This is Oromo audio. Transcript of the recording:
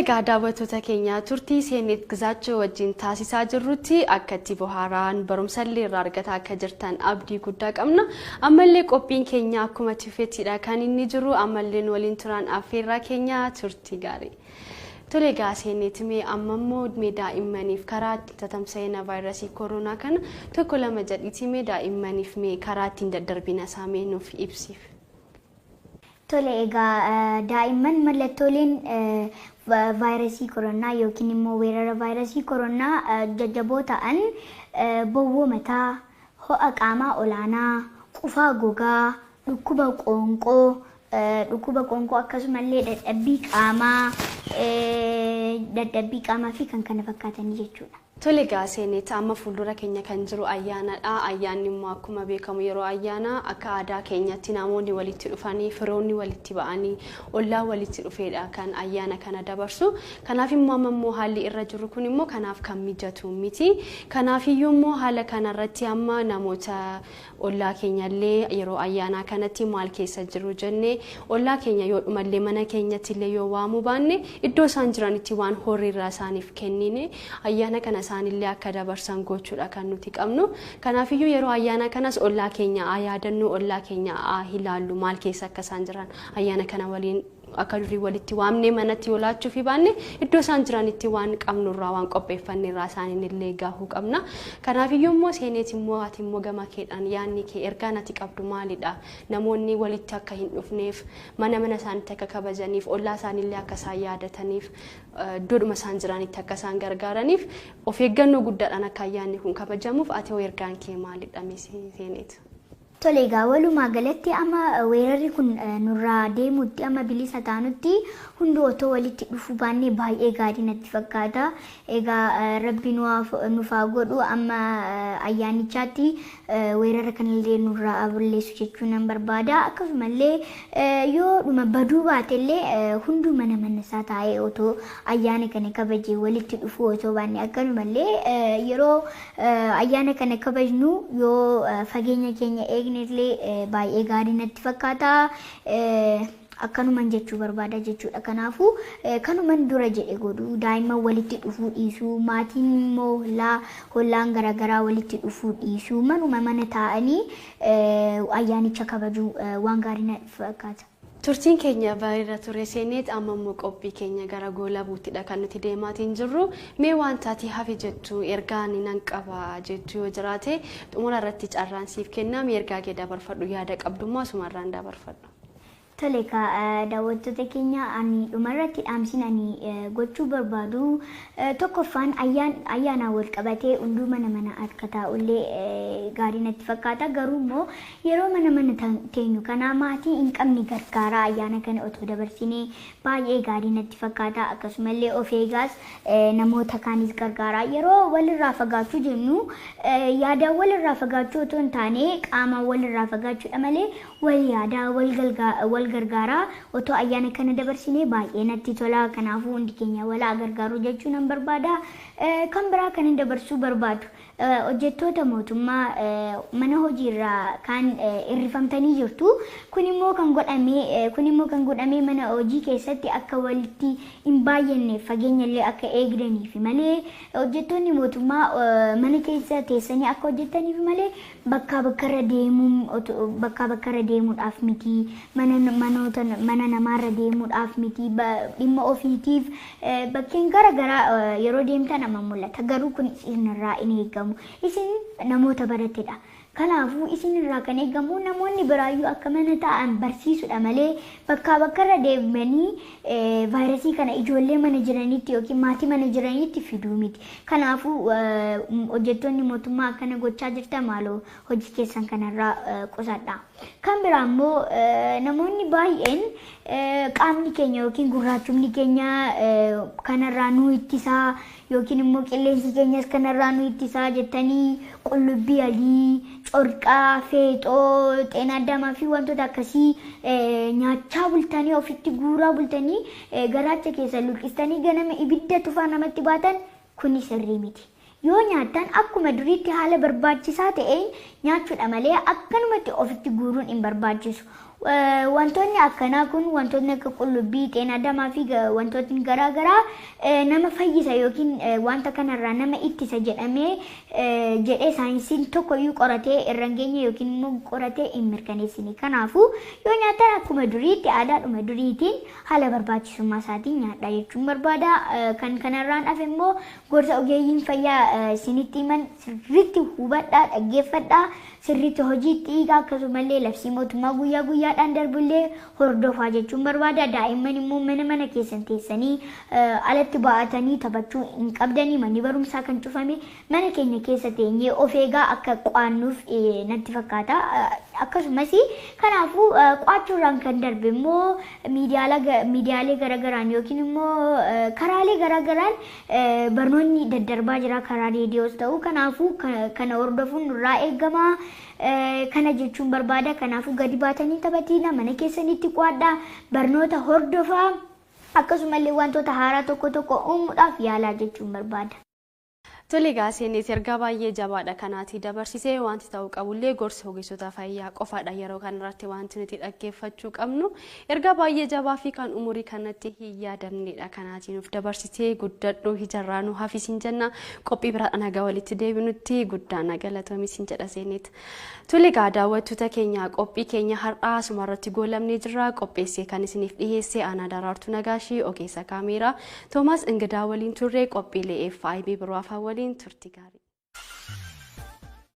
Egaa daawwattoota keenya, turtii Seenet Gizaachoo wajjin taasisaa jirrutti akka itti bohaaraan, barumsallee irraa argataa akka jirtan abdii guddaa qabna. Ammallee qophiin keenya akkuma tufettidha kan inni jiru. Ammallee nu waliin turan affeerraa keenya, turtii gaarii. Tole egaa Seenet, mee amma immoo mee daa'immaniif karaa ittiin tatamsa'ina vaayirasii koronaa kana tokko lama jedhiitii mee daa'immaniif mee karaa ittiin daddarbina isaa mee nuuf ibsiif. Tole egaa, daa'imman mallattooleen vaayirasii koronaa yookiin immoo weerara vaayirasii koronaa jajjaboo ta'an bowwoo mataa, ho'a qaamaa olaanaa, qufaa gogaa, dhukkuba qoonqoo, akkasumallee dadhabbii qaamaa fi kan kana fakkaatanii jechuudha. Tole egaa Seenet, amma fuuldura keenya kan jiru ayyaanadha. Ayyaanni immoo akkuma beekamu yeroo ayyaanaa akka aadaa keenyatti namoonni walitti dhufanii, firoonni walitti ba'anii, ollaa walitti dhufeedha kan ayyaana kana dabarsu. Kanaaf immoo amma immoo haalli irra jiru kun immoo kanaaf kan mijatu miti. Kanaafiyyuu immoo haala kanarratti amma namoota ollaa keenyallee yeroo ayyaanaa kanatti maal keessa jiru jennee, ollaa keenya yoo dhumallee mana keenyatti illee yoo waamuu baanne, iddoo isaan jiranitti waan horiirraa isaaniif kennine ayyaana kana isaanillee akka dabarsan gochuudha kan nuti qabnu. Kanaafiyyuu yeroo ayyaana kanas ollaa keenya haa yaadannu, ollaa keenya haa ilaallu, maal keessa akka isaan jiran. Ayyaana kana waliin akka durii walitti waamnee manatti yoo laachuu fi baanne, iddoo isaan jiranitti waan qabnurraa, waan qopheeffannirraa isaaniin illee gahuu qabna. Kanaafiyyuu immoo Seeneet immoo ati immoo gama keedhaan yaadni kee, ergaan ati qabdu maalidha? Namoonni walitti akka hin dhufneef, mana mana isaaniitti akka kabajaniif, ollaa isaaniillee akka isaan yaadataniif, iddoodhuma isaan jiranitti akka isaan gargaaraniif, of eeggannoo guddaadhaan akka ayyaanni kun kabajamuuf ati hoo ergaan kee maalidha Seeneet? Tole egaa, walumaa galatti amma weerarri kun nurraa deemutti, amma bilisa taanutti hundi otoo walitti dhufuu baannee baay'ee gaarii natti fakkaata. Egaa Rabbi nuuf haa godhu, amma ayyaanichaatti weerara kanallee nurraa balleessu jechuu nan barbaada. Akkasumallee yoo dhuma baduu baatellee hunduu mana mana isaa taa'ee otoo ayyaana kana kabajee, walitti dhufuu otoo baanne, akkanumallee yeroo ayyaana kana kabajnu yoo fageenya keenya eegnellee baay'ee gaarii natti fakkaata. Akkanuman jechuu barbaada jechuudha. Kanaafuu kanuman dura jedhe godhu, daa'imman walitti dhufuu dhiisuu, maatiin immoo hollaa hollaan garaagaraa walitti dhufuu dhiisuu, manuma mana taa'anii ayyaanicha kabajuu waan gaarii natti fakkaata. Turtiin keenya bareeda ture Seeneet, amma immoo qophii keenya gara goolabuuttidha kan nuti deemaatiin jirru. Mee wanta ati hafe jettu, ergaa ni nan qaba jettu yoo jiraate, xumura irratti carraan siif kenna. Mee ergaa kee dabarfadhu, yaada qabdummaa asumarraan dabarfadhu. Tole daawwattoota keenya, ani dhumarratti dhaamsiin ani gochuu barbaadu tokkoffaan ayyaanaan wal qabatee hunduu mana mana akka taa'ullee gaarii natti fakkaata. Garuu immoo yeroo mana mana teenyu kana maatii hin qabne gargaaraa ayyaana kana otoo dabarsinee baay'ee gaarii natti fakkaata. Akkasumallee of eegaas namoota kaanis gargaaraa. Yeroo walirraa fagaachuu jennu yaadaan walirraa fagaachuu otoo hin taane qaamaan walirraa fagaachuudha malee, wal yaadaa, wal gargaaraa otoo ayyaana kana dabarsinee baay'ee natti tola. Kanaafuu hundi keenya walaa gargaaruu jechuu nan barbaada. Kan biraa kan hin dabarsuu barbaadu, hojjettoota mootummaa mana hojiirraa kan hirrifamtanii jirtu. Kun immoo kan godhame mana hojii keessatti akka walitti hin baay'anne, fageenya illee akka eegdaniif malee, hojjettoonni mootummaa mana keessa teessanii akka hojjetaniif malee bakkaa bakkarra deemuudhaaf miti, mana manoota mana namaarra deemuudhaaf miti. Dhimma ofiitiif bakkeen gara garaa yeroo deemtan amma mul'ata, garuu kun isinirraa hin eegamu. Isin namoota baratedha. Kanaafuu isinirraa kan eegamu namoonni biraayyuu akka mana taa'an barsiisudha malee, bakkaa bakkarra deemanii vaayirasii kana ijoollee mana jiranitti yookiin maatii mana jiranitti fiduu miti. Kanaafuu hojjettoonni mootummaa akkana gochaa jirtan, maaloo hojii keessan kanarraa qusadha. Kan biraa immoo namoonni baay'een qaamni keenya yookiin gurraachumni keenya kanarraa nu ittisaa yookiin immoo qilleensi keenyas kanarraa nu ittisaa jettanii qullubbii adii, corqaa, feexoo, xeenaa addamaa fi wantoota akkasii nyaachaa bultanii, ofitti guuraa bultanii, garaacha keessa luqqistanii ganama ibidda tufaa namatti baatan, kuni sirrii miti. Yoo nyaattan akkuma duriitti haala barbaachisaa ta'een nyaachuudha malee akkanumatti ofitti guuruun hin barbaachisu. Wantoonni akkanaa kun, wantoonni akka qullubbii, xeenaa damaa fi wantootni garaagaraa nama fayyisa yookiin wanta kanarraa nama ittisa jedhamee jedhee saayinsiin tokkoyyuu qoratee irra hin geenye yookiin immoo qoratee hin mirkaneessine. Kanaafuu yoo nyaatan akkuma duriitti, aadaadhuma duriitiin, haala barbaachisummaa isaatiin nyaadha jechuun barbaada. Kan kanarraan hafe immoo gorsa ogeeyyiin fayyaa isinitti himan sirriitti hubadhaa, dhaggeeffadhaa, sirriitti hojiitti hiikaa, akkasumallee labsii mootummaa guyyaa guyyaadhaan darbullee hordofaa jechuun barbaada. Daa'imman immoo mana mana keessan teessanii alatti ba'atanii taphachuu hin qabdanii. Manni barumsaa kan cufame mana keenya keessa teenyee of eegaa akka qo'annuuf natti fakkaata. Akkasumas kanaafuu qo'achuurraan kan darbe immoo miidiyaalee garaagaraan yookiin immoo karaalee garaagaraan barnoonni daddarbaa jira, karaa reediyoos ta'u. Kanaafuu kana hordofuun nurraa eegama. Kana jechuun barbaada. Kanaafuu gadi baatanii taphatiina, mana keessanitti qo'adhaa, barnoota hordofaa, akkasumallee wantoota haaraa tokko tokko uumuudhaaf yaalaa jechuun barbaada. Tole egaa, seenes ergaa baay'ee jabaadha kanaati dabarsisee. Wanti ta'uu qabullee gorsa ogeessota fayyaa qofaadha yeroo kanarratti wanti nuti dhaggeeffachuu qabnu. Ergaa baay'ee jabaa fi kan umurii kanatti hin yaadamnedha kanaatii nuuf dabarsisee. Guddadhu, hijarraa nu hafisiin jenna. Qophii biraadhaan haga walitti deebinutti guddaa na galatoomisin jedha, seenet. Tole egaa, daawwattoota keenya, qophii keenya har'aa asumarratti goolamnee jirra. Qopheessee kan isiniif dhiyeesse Aanaa Daraartuu Nagaashii, ogeessa kaameeraa Toomaas Ingidaa waliin turre. Qophiilee FIB biroo afaan waliin turtii gaarii.